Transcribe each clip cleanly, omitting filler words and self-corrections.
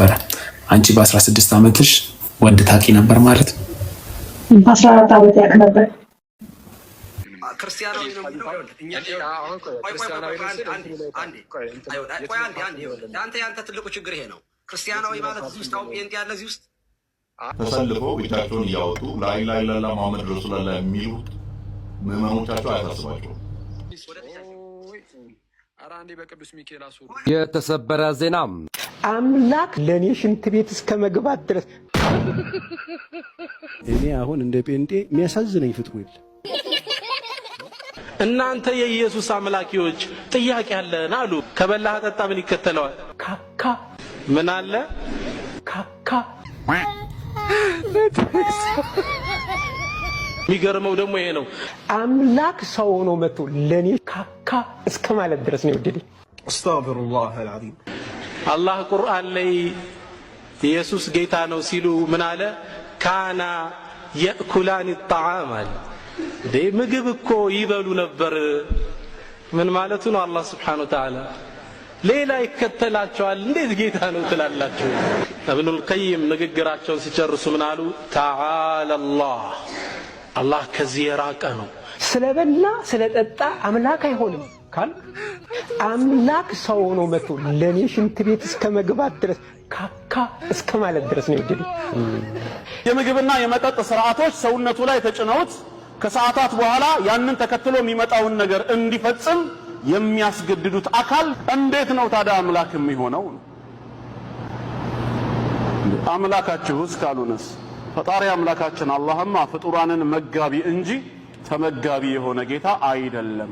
ነበረ። አንቺ በ16 ዓመትሽ ወንድ ታቂ ነበር ማለት ነው? በ14 ዓመት ያውቅ ነበር። ክርስቲያናዊ ነው የሚለው አንተ ትልቁ ችግር ይሄ ነው። ክርስቲያናዊ ማለት እዚህ ውስጥ አሁን ጴንጤ ያለ እዚህ ውስጥ ተሰልፈው እጃቸውን እያወጡ ላኢላሃ ኢለላህ መሐመድ ረሱሉላህ የሚሉት ምዕመኖቻቸው አያሳስባቸውም። የተሰበረ ዜና። አምላክ ለእኔ ሽንት ቤት እስከ መግባት ድረስ። እኔ አሁን እንደ ጴንጤ የሚያሳዝነኝ ፍጥሩ የለ። እናንተ የኢየሱስ አምላኪዎች ጥያቄ አለን አሉ። ከበላህ ጠጣ ምን ይከተለዋል? ካካ። ምን አለ? ካካ። የሚገርመው ደግሞ ይሄ ነው። አምላክ ሰው ሆኖ መጥቶ ለእኔ ካካ እስከ ማለት ድረስ ነው የወደደኝ። አስተግፊሩላህ አልዓዚም። አላህ ቁርአን ላይ ኢየሱስ ጌታ ነው ሲሉ ምን አለ? ካና የእኩላን ጣዓም አለ። እንዴ ምግብ እኮ ይበሉ ነበር። ምን ማለቱ ነው? አላህ ስብሓነሁ ወተዓላ ሌላ ይከተላቸዋል። እንዴት ጌታ ነው ትላላችሁ? እብኑል ቀይም ንግግራቸውን ሲጨርሱ ምን አሉ? ተዓላ አላህ፣ አላህ ከዚህ የራቀ ነው። ስለበላ ስለጠጣ አምላክ አይሆንም ካል አምላክ ሰው ሆኖ መጥቶ ለእኔ ሽንት ቤት እስከ መግባት ድረስ ካካ እስከ ማለት ድረስ ነው የወደደኝ። የምግብና የመጠጥ ስርዓቶች ሰውነቱ ላይ ተጭነውት ከሰዓታት በኋላ ያንን ተከትሎ የሚመጣውን ነገር እንዲፈጽም የሚያስገድዱት አካል እንዴት ነው ታዲያ አምላክ የሚሆነው? አምላካችሁስ ካልሆነስ ፈጣሪ አምላካችን አላህማ ፍጡራንን መጋቢ እንጂ ተመጋቢ የሆነ ጌታ አይደለም።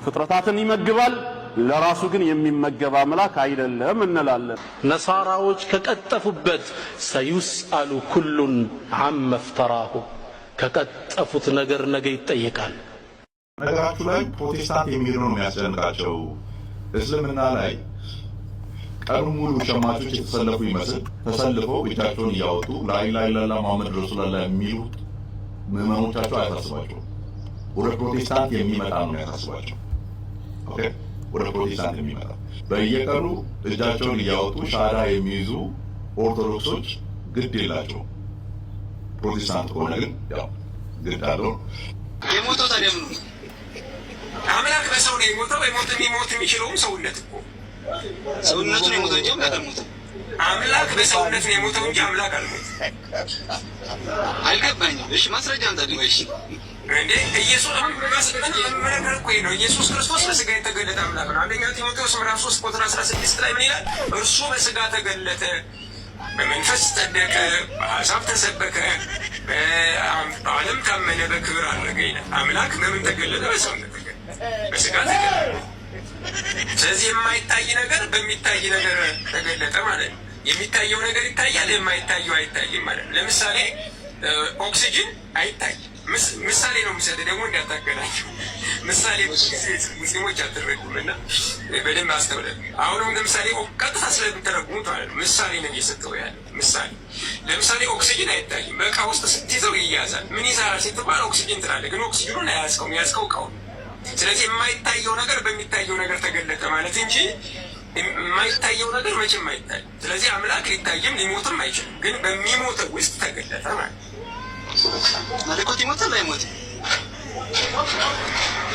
ፍጥረታትን ይመግባል፣ ለራሱ ግን የሚመገብ አምላክ አይደለም እንላለን። ነሳራዎች ከቀጠፉበት ሰዩስአሉ ኩሉን አመ ፍተራሁ፣ ከቀጠፉት ነገር ነገ ይጠየቃል። ነገራችሁ ላይ ፕሮቴስታንት የሚሄዱ ነው የሚያስጨንቃቸው። እስልምና ላይ ቀኑ ሙሉ ሸማቾች የተሰለፉ ይመስል ተሰልፈው እጃቸውን እያወጡ ላኢላሃ ኢለላህ መሐመድ ረሱሉላህ የሚሉት ምዕመኖቻቸው አያሳስባቸውም። ወደ ፕሮቴስታንት የሚመጣ ነው የሚያሳስባቸው። Okay፣ ወደ ፕሮቴስታንት የሚመጣ በየቀኑ እጃቸውን እያወጡ ሻሃዳ የሚይዙ ኦርቶዶክሶች ግድ የላቸውም። ፕሮቴስታንት ከሆነ ግን ያው ግድ አለው። የሞተው ታዲያ ምኑ አምላክ በሰው ነው የሞተው። የሞት የሚሞት የሚችለውም ሰውነት እኮ ሰውነቱን የሞተው እንጂ አምላክ አልሞተም። አምላክ በሰውነት ነው የሞተው እንጂ አምላክ አልሞተም። አልገባኝም። እሺ ማስረጃ አምጣልኝ። እሺ እንዴ ኢየሱስ ነገር እኮ ነው። ኢየሱስ ክርስቶስ በስጋ የተገለጠ አምላክ ነው። አንደኛ ጢሞቴዎስ ምዕራፍ 3 ቁጥር 16 ላይ ምን ይላል? እርሱ በስጋ ተገለጠ፣ በመንፈስ ጸደቀ፣ በአሕዛብ ተሰበከ፣ በዓለም ታመነ፣ በክብር አረገ ይላል። አምላክ በምን ተገለጠ? በሰውነት ተገለጠ፣ በስጋ ተገለጠ። ስለዚህ የማይታይ ነገር በሚታይ ነገር ተገለጠ ማለት ነው። የሚታየው ነገር ይታያል፣ የማይታየው አይታይም ማለት ነው። ለምሳሌ ኦክሲጅን አይታይም። ምሳሌ ነው የሚሰጥ ደግሞ እንዳታገናቸው ምሳሌ ሙስሊሞች አትረጉም እና በደንብ አስተውለን። አሁንም ለምሳሌ ቀጥታ ስለሚተረጉሙት ማለት ነው ምሳሌ ነው እየሰጠው ያለው ምሳሌ። ለምሳሌ ኦክሲጅን አይታይም። በእቃ ውስጥ ስትይዘው ይያዛል። ምን ይዛል ስትባል ኦክሲጅን ትላለህ፣ ግን ኦክሲጅኑን አያዝከውም፣ ያዝከው እቃው። ስለዚህ የማይታየው ነገር በሚታየው ነገር ተገለጠ ማለት እንጂ የማይታየው ነገር መቼም አይታይም። ስለዚህ አምላክ ሊታይም ሊሞትም አይችልም፣ ግን በሚሞተው ውስጥ ተገለጠ ማለት ነው። መለኮት ይሞታል አይሞትም?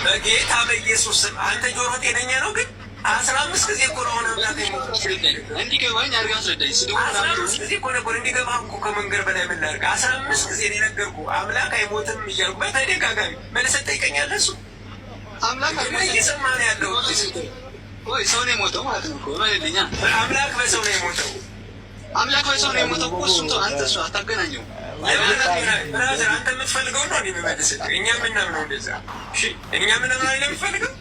በጌታ በኢየሱስ ስም አንተ ጆሮ ጤነኛ ነው? ግን 15 ጊዜ እኮ ነው አሁን አምላክ እንዲገባኝ አድርገህ አስረዳኝ። 15 ጊዜ እኮ ነበር እንዲገባህ እኮ ከመንገድ በላይ ምን ላድርግ? 15 ጊዜ ነው የነገርኩህ አምላክ አይሞትም እያልኩ በተደጋጋሚ መልሰህ ትጠይቀኛለህ። እሱ አምላክ እየሰማህ ነው ያለው ወይ ሰው ነው የሞተው ማለት ነው እኮ አምላክ በሰው ነው የሞተው። አምላክ በሰው ነው የሞተው እኮ እሱም አንተ እሱ አታገናኘው። Brother አንተ የምትፈልገው ነው የሚመልስልህ። እኛ የምናምነው እንደዛ እኛ የምናምነው የምትፈልገው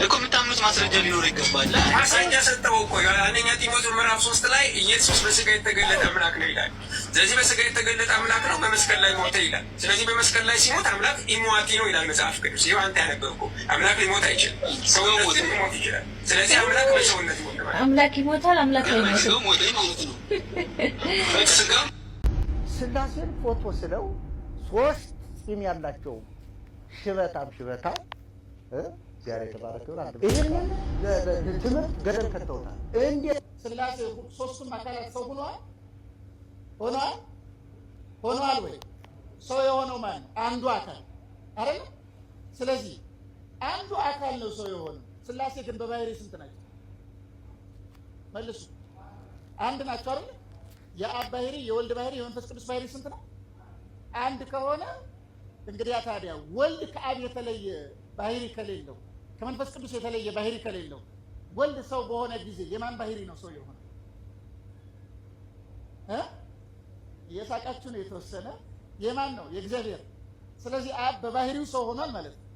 እኮ የምታምኑት ማስረጃ ሊኖር ይገባል። ማስረጃ ሰጠው እኮ አንደኛ ጢሞቴዎስ ምዕራፍ 3 ላይ ኢየሱስ በስጋ የተገለጠ አምላክ ነው ይላል። ስለዚህ በስጋ የተገለጠ አምላክ ነው፣ በመስቀል ላይ ሞተ ይላል። ስለዚህ በመስቀል ላይ ሲሞት አምላክ ኢሟቲ ነው ይላል መጽሐፍ ቅዱስ። ይኸው አንተ ያነበብከው አምላክ ሊሞት አይችልም፣ ሰውነት ግን ሊሞት ይችላል። ስለዚህ አምላክ በሰውነት ሞተ ማለት አምላክ ይሞታል፣ አምላክ አይሞትም። ስላሴን ፎቶ ስለው ሶስት ፂም ያላቸው ሽበታም ሽበታም እግዚአብሔር የተባረከ ይሁን። ይህንን ትምህርት ገደል ከተውታል። እንዴት ስላሴ ሶስቱም አካላት ሰው ሆኗል ሆኗል ሆኗል ወይ? ሰው የሆነው ማን ነው? አንዱ አካል አይደል? ስለዚህ አንዱ አካል ነው ሰው የሆነው። ስላሴ ግን በባህሪ ስንት ናቸው? መልሱ። አንድ ናቸው አይደል? የአብ ባህሪ፣ የወልድ ባህሪ፣ የመንፈስ ቅዱስ ባህሪ ስንት ነው? አንድ ከሆነ እንግዲያ ታዲያ ወልድ ከአብ የተለየ ባህሪ ከሌለው፣ ከመንፈስ ቅዱስ የተለየ ባህሪ ከሌለው፣ ወልድ ሰው በሆነ ጊዜ የማን ባህሪ ነው ሰው የሆነ? እየሳቃችሁ ነው የተወሰነ። የማን ነው? የእግዚአብሔር። ስለዚህ አብ በባህሪው ሰው ሆኗል ማለት ነው።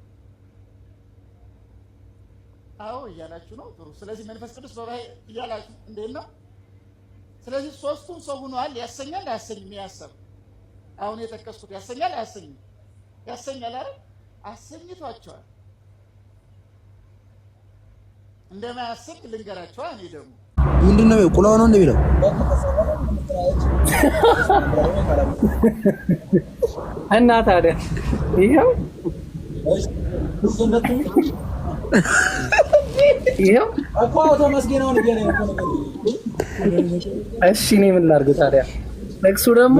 አዎ እያላችሁ ነው። ጥሩ። ስለዚህ መንፈስ ቅዱስ በባህሪ እያላችሁ እንዴት ነው? ስለዚህ ሶስቱም ሰው ሆኗል ያሰኛል አያሰኝም? ያሰብ አሁን የጠቀስኩት ያሰኛል አያሰኝም? ያሰኛል አይደል? አሰኝቷቸዋል። እንደማያሰኝ ልንገራቸዋ። እኔ ደግሞ ምንድን ነው ቁላው ነው እንደሚለው እና ታዲያ ይኸው ይኸው። እሺ እኔ ምን ላድርግ ታዲያ? ጥቅሱ ደግሞ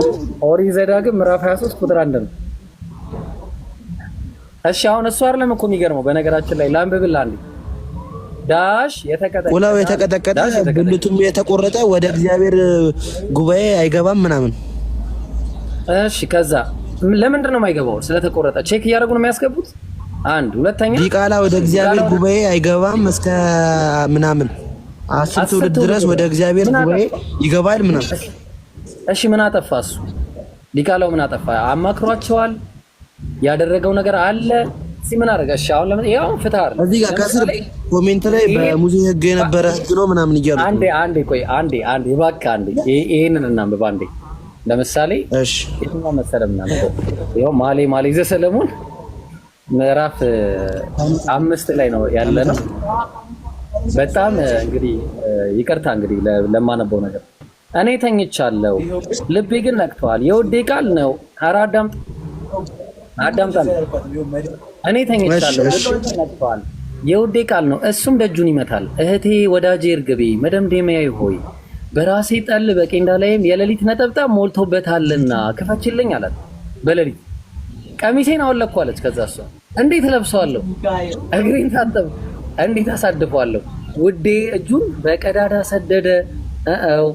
ኦሪት ዘዳግም ምዕራፍ 23 ቁጥር 1 ነው። እሺ አሁን እሱ አይደለም እኮ የሚገርመው። በነገራችን ላይ ላንብብልህ አንዴ። ዳሽ የተቀጠቀጠ ቁላው የተቀጠቀጠ ብልቱም የተቆረጠ ወደ እግዚአብሔር ጉባኤ አይገባም ምናምን። እሺ ከዛ ለምንድን ነው የማይገባው? ስለተቆረጠ check እያደረጉ ነው የሚያስገቡት። አንድ ሁለተኛ ዲቃላ ወደ እግዚአብሔር ጉባኤ አይገባም እስከ ምናምን 10 ትውልድ ድረስ ወደ እግዚአብሔር ጉባኤ ይገባል ምናምን። እሺ ምን አጠፋ እሱ? ዲቃላው ምን አጠፋ? አማክሯቸዋል። ያደረገው ነገር አለ። እስኪ ምን አደረገ? እሺ አሁን ለምን ያው ፍትህ አይደል? እዚህ ጋር ከስር comment ላይ በሙሴ ሕግ የነበረ ሕግ ነው ምናምን እያሉ አንዴ አንዴ ቆይ አንዴ አንዴ እባክህ አንዴ ይሄንን እናንብብ አንዴ። ለምሳሌ እሺ የትኛው መሰለህ ምናምን ይኸው መኃልየ ዘሰሎሞን ምዕራፍ 5 ላይ ነው ያለ ነው። በጣም እንግዲህ ይቅርታ እንግዲህ ለማነበው ነገር። እኔ ተኝቻለሁ፣ ልቤ ግን ነቅቷል። የውዴ ቃል ነው። ኧረ አዳምጥ አዳምጥ። እኔ ተኝቻለሁ፣ ልቤ ግን ነቅቷል። የውዴ ቃል ነው፣ እሱም ደጁን ይመታል። እህቴ ወዳጄ እርግቤ መደምደሚያዬ ሆይ በራሴ ጠል በቄንዳ ላይም የሌሊት ነጠብጣብ ሞልቶበታልና ክፈችልኝ አላት። በሌሊት ቀሚሴን አወለቅኩ አለች። ከዛ እሷ እንዴት ለብሰዋለሁ? እግሬን ታጠብ እንዴት አሳድፈዋለሁ? ውዴ እጁን በቀዳዳ ሰደደ፣ እው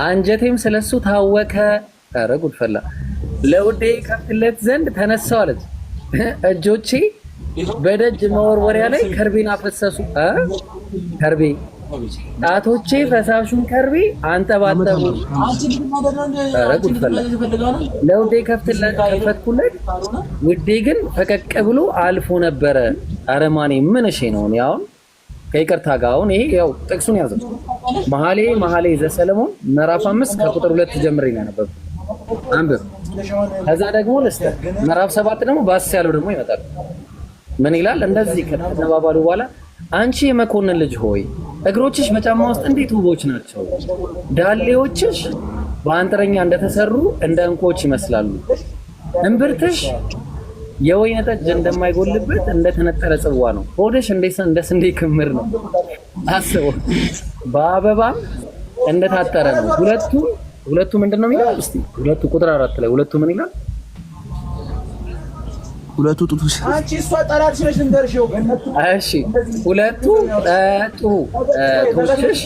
አንጀቴም ስለሱ ታወከ። ኧረ ጉድ ፈላ። ለውዴ ከፍትለት ዘንድ ተነሳው አለች። እጆቼ በደጅ መወርወሪያ ላይ ከርቤን አፈሰሱ። ከርቤ ጣቶቼ ፈሳሹን ከርቤ አንጠባጠቡ። ኧረ ጉድ ፈላ። ለውዴ ከፈትኩለት፣ ውዴ ግን ፈቀቅ ብሎ አልፎ ነበረ። ኧረ ማኔ ምን እሺ ነው? እኔ አሁን ከይቅርታ ጋር አሁን ይሄ ያው ጥቅሱን ያዘው። መኃልየ ዘሰሎሞን ምዕራፍ 5 ከቁጥር 2 ጀምሬ ነው ያነበብኩት። አንብብ። ከዛ ደግሞ ልስጥህ ምዕራፍ 7 ደግሞ ባስ ያለው ደግሞ ይመጣል። ምን ይላል? እንደዚህ ከተባባሉ በኋላ አንቺ የመኮንን ልጅ ሆይ እግሮችሽ በጫማ ውስጥ እንዴት ውቦች ናቸው! ዳሌዎችሽ በአንጥረኛ እንደተሰሩ እንደ ዕንቁዎች ይመስላሉ። እምብርትሽ የወይን ጠጅ እንደማይጎልበት እንደተነጠረ ጽዋ ነው። ሆድሽ እንደ ስንዴ ክምር ነው። አስበው፣ በአበባም እንደታጠረ ነው። ሁለቱ ምንድን ነው የሚለው? እስቲ ሁለቱ ቁጥር 4 ላይ ሁለቱ ምን ይላል? ሁለቱ ጡቶች አንቺ እሷ ጠላትሽ ነሽ ልንገርሽ። እሺ ሁለቱ ጡቶችሽ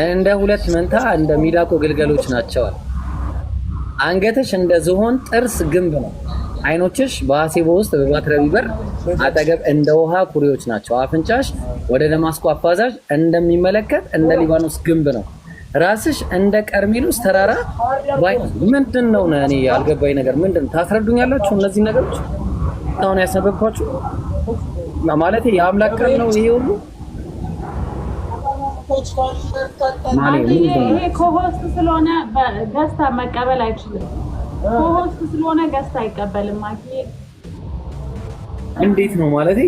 እንደ ሁለት መንታ እንደ ሚዳቆ ግልገሎች ናቸዋል። አንገትሽ እንደ ዝሆን ጥርስ ግንብ ነው። አይኖችሽ በሐሴቦ ውስጥ በባትረቢ በር አጠገብ እንደ ውሃ ኩሬዎች ናቸው። አፍንጫሽ ወደ ደማስቆ አፋዛዥ እንደሚመለከት እንደ ሊባኖስ ግንብ ነው። ራስሽ እንደ ቀርሜሎስ ተራራ። ምንድን ነው? እኔ ያልገባኝ ነገር ምንድን ነው? ታስረዱኛላችሁ? እነዚህ ነገሮች አሁን ያስነበብኳችሁ ማለት የአምላክ ቃል ነው ይሄ ሁሉ። ይሄ co-host ስለሆነ guest መቀበል አይችልም። Co-host ስለሆነ guest አይቀበልም። እንዴት ነው ማለት?